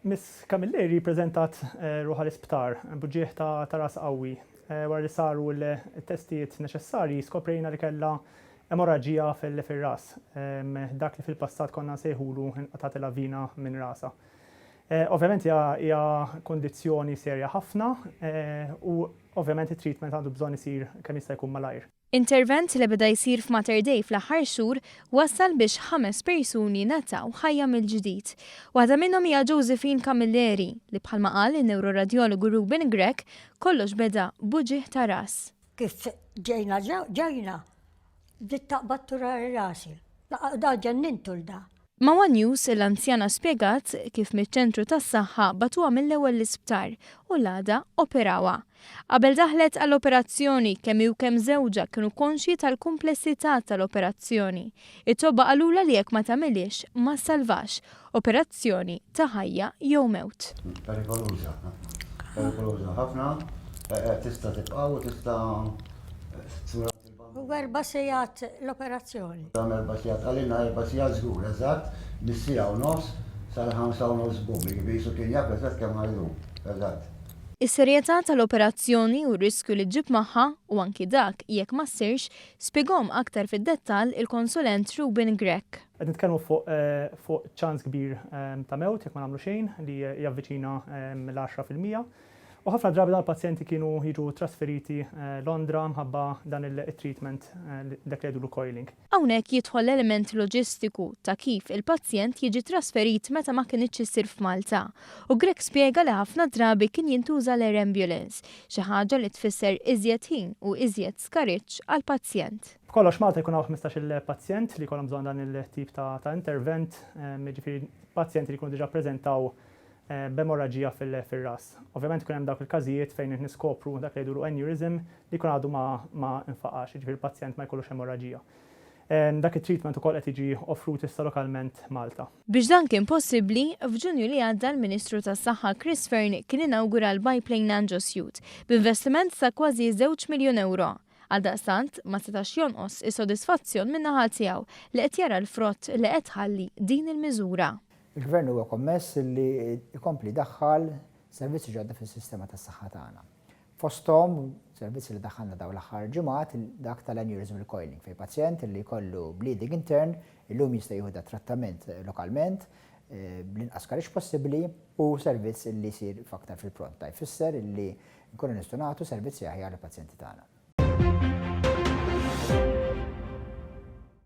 Miss Camilleri ppreżentat ruħha l-isptar b'uġigħ ta' ras qawwi. Wara li saru l-testijiet neċessarji skoprejna li kellha emorraġija fir-ras, dak li fil-passat konna nsejħulu inqatgħatilha vina minn rasha. Ovvjament hija kundizzjoni serja ħafna u ovvjament it-treatment għandu bżonn isir kemm jista' jkun malajr. Intervent li beda jsir f'Mater Dei fl-aħħar xhur wassal biex ħames persuni ngħataw ħajja mill-ġdid. Waħda minnhom hija Josephine Camilleri, li bħalma qal in-newroradjologu Ruben Grech, kollox beda b'uġigħ ta' ras. Kif ġejna ġejna, bdiet taqbad turari rasi. Da ġennintu 'l da. Ma' one News, l-anzjana spjegat kif miċ-ċentru tas-saħħa bagħtuha mill-ewwel l-isptar u l-għada operawha. Qabel daħlet għall-operazzjoni, kemm hi u kemm żewġha kienu konxji tal-kumplessità tal-operazzjoni. It-tobba qalulha li jekk ma tagħmilhiex, ma ssalvax. Operazzjoni ta' ħajja jew mewt. Perikoluża. Perikoluża ħafna. Tista' tibqa' u tista' U erba' sigħat l-operazzjoni. Dam erba' sigħat, qalilna erba' sigħat żgur, eżatt, mis-siegħa u nofs sal-ħamsa u nofs bum, jiġifieri qisu kien jaf eżatt kemm ħa jdum, eżatt. Is-serjetà tal-operazzjoni u r-riskju li ġġib magħha, u anki dak jekk ma ssirx, spjegahom aktar fid-dettall il-konsulent Reuben Grech. Qed nitkellmu fuq fuq ċans kbir ta' mewt jekk ma nagħmlu xejn li javviċina l-10%. U ħafna drabi dawn il-pazjenti kienu jiġu trasferiti Londra mħabba dan it-treatment dak li jgħidulu coiling. Hawnhekk jidħol l-element loġistiku ta' kif il-pazjent jiġi trasferit meta ma kinitx issir f'Malta. U Grech spjega li ħafna drabi kien jintuża l-air ambulance, xi ħaġa li tfisser iżjed ħin u iżjed skariġġ għall-pazjent. B'kollox Malta jkun hawn 15-il pazjent li jkollhom bżonn dan il-tip ta' intervent, jiġifieri pazjenti li jkunu diġà ppreżentaw b'emorraġija fir-ras. Ovvjament ikun hemm dawk il-każijiet fejn niskopru dak li jgħidulu aneurysm li jkun għadu ma nfaqax, jiġifieri l-pazjent ma jkollux emorraġija. Dak it-treatment ukoll qed jiġi offrut issa lokalment Malta. Biex dan kien possibbli, f'Ġunju li għadda l-Ministru tas-Saħħa Chris Fearne kien inawgura l-Biplane Angiosuite b'investiment ta' kważi żewġ miljun ewro. Għaldaqstant, ma setax jonqos is-sodisfazzjon min-naħa tiegħu li qed jara l-frott li qed tħalli din il-miżura. Il-Gvern huwa kommess li jkompli jdaħħal servizzi ġodda fis-sistema tas-saħħa tagħna. Fosthom servizzi li daħħalna dawn l-aħħar ġimgħat dak tal-aneurysm recoiling fejn pazjent li jkollu bleeding intern illum jista' jieħu dat-trattament lokalment bl-inqas skariġġ possibbli u servizz li jsir f'aktar fil-pront. Dan jfisser li nkunu nistgħu nagħtu servizzi aħjar lill-pazjenti tagħna.